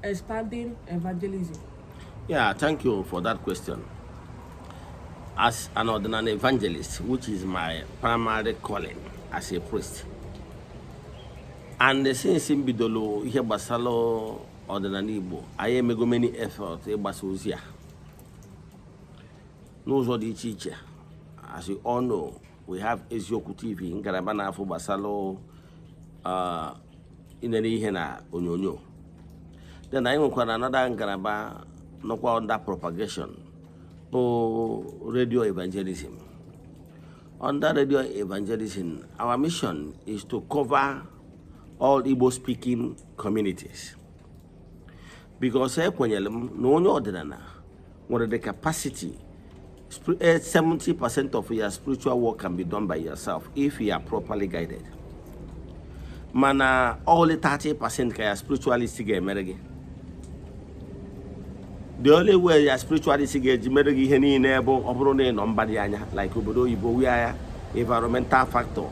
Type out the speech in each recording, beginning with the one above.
Expanding evangelism? Yeah, thank you for that question. As an Odinani evangelist, which is my primary calling as a priest, and since m bidoro ihe gbasara ọdịnala Igbo, anyị emego many effort ịgbasa ozi a n'ụzọ dị iche iche. As you all know, we have Eziokwu TV, ngalaba na-afụ gbasara inere ihe na onyonyo. Then anyị nwekwara another ngalaba nọkwa under propagation, bụ radio evangelism. Under radio evangelism, our mission is to cover all Igbo speaking communities, because ekwenyere m na onye ọdịnala nwere the capacity. 70% of your spiritual work can be done by yourself if you are properly guided, mana only 30% ka ya spiritualist ga-emere gị. The only way ya spiritualist ga-eji mere gị ihe niile bụ ọ bụrụ na ị nọ mba dị anya, like obodo oyibo, where environmental factor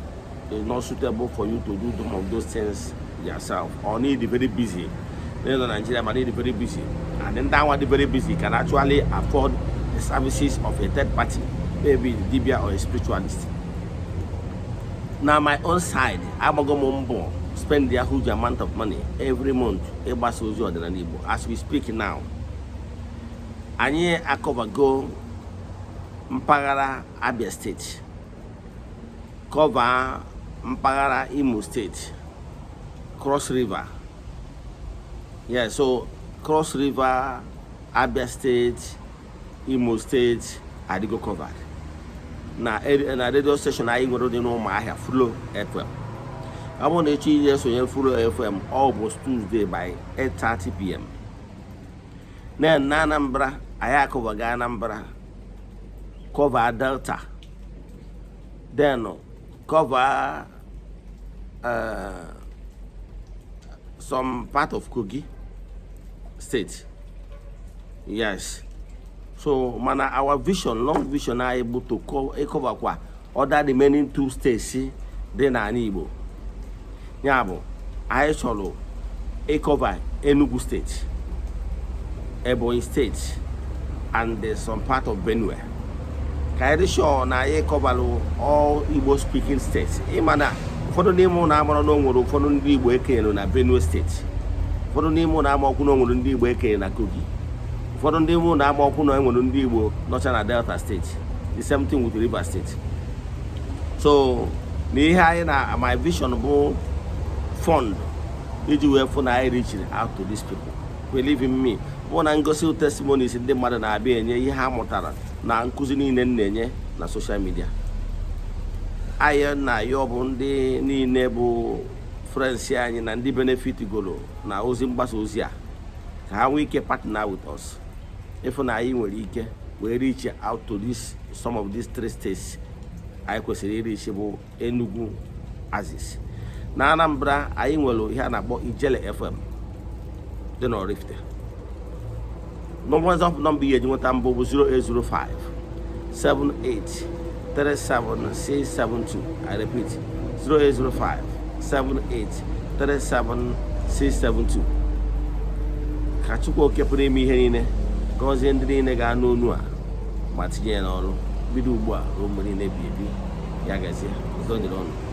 is not suitable for you to do some of those things yourself, or need very busy. Na ị nọ Nigeria ma need very busy, and ndị anwa dị very busy can actually afford the services of a third party, maybe dibia or a spiritualist. Na my own side, agbago m mbọ, spend a huge amount of money every month ịgbasa ozi ọdịnala Igbo. As we speak now, anyị acovergo mpaghara Abia State, cover mpaghara Imo State, Cross River. Yeah, so Cross River, Abia State, Imo State adịgo covered na radio station anyị nwere dị n'Ụmụahịa, Flo FM. Ọ bụrụ na echi ije sonye Flo FM, ọ bụ Tuesday by 8:30 p.m. Na Anambra, anyị acoverga Anambra, cover Delta, then cover some part of Kogi State. Yes, so mana our vision, long vision anyị bụ to ịcoverkwa other remaining two states dị n'ala Igbo. Ya bụ, anyị chọrọ ịcover Enugu State, Ebonyi State and some part of Benue, ka anyị dị sure na anyị coverlụ all Igbo speaking states. Ịma na ụfọdụ n'ime ụlọ amara na o nwere ụfọdụ ndị Igbo ekenyere na Benue State, ụfọdụ n'ime ụlọ ama ọkwụ na o nwere ndị Igbo ekenyere na Kogi, ụfọdụ ndị ime ụlọ ama ọkwụ na enwere ndị Igbo nọcha na Delta State, the same thing with Rivers State. So na ihe anyị na my vision bụ fund iji wee fụ na anyị reaching out to these people. Believe in me, bụ na ngosi testimonies ndị mmadụ na-abịa enye ihe ha mụtara na nkụzi niile m na-enye na social media anyị, na-ayọ bụ ndị niile bụ friends anyị na ndị benefit goro na ozi mgbasa ozi a, ka ha nwee ike partner with us ịfụ na anyị nwere ike wee reach out to this some of these three states anyị kwesịrị ireach, bụ Enugu axis. Na Anambra, anyị nwere ihe a na-akpọ Ijele FM dị n'Oraifite. Nọmba ihe eji nweta mbụ bụ 0805 78 37672. I repeat, 0805 78 37672. Ka Chukwu Oke pụrụ ime ihe niile gọzie ndị niile ga-anụ onu a ma tinye ya n'ọrụ, bido ugbu a ruo mgbe niile ebi ebi. Ya gazie, udo dịrị ọnụ.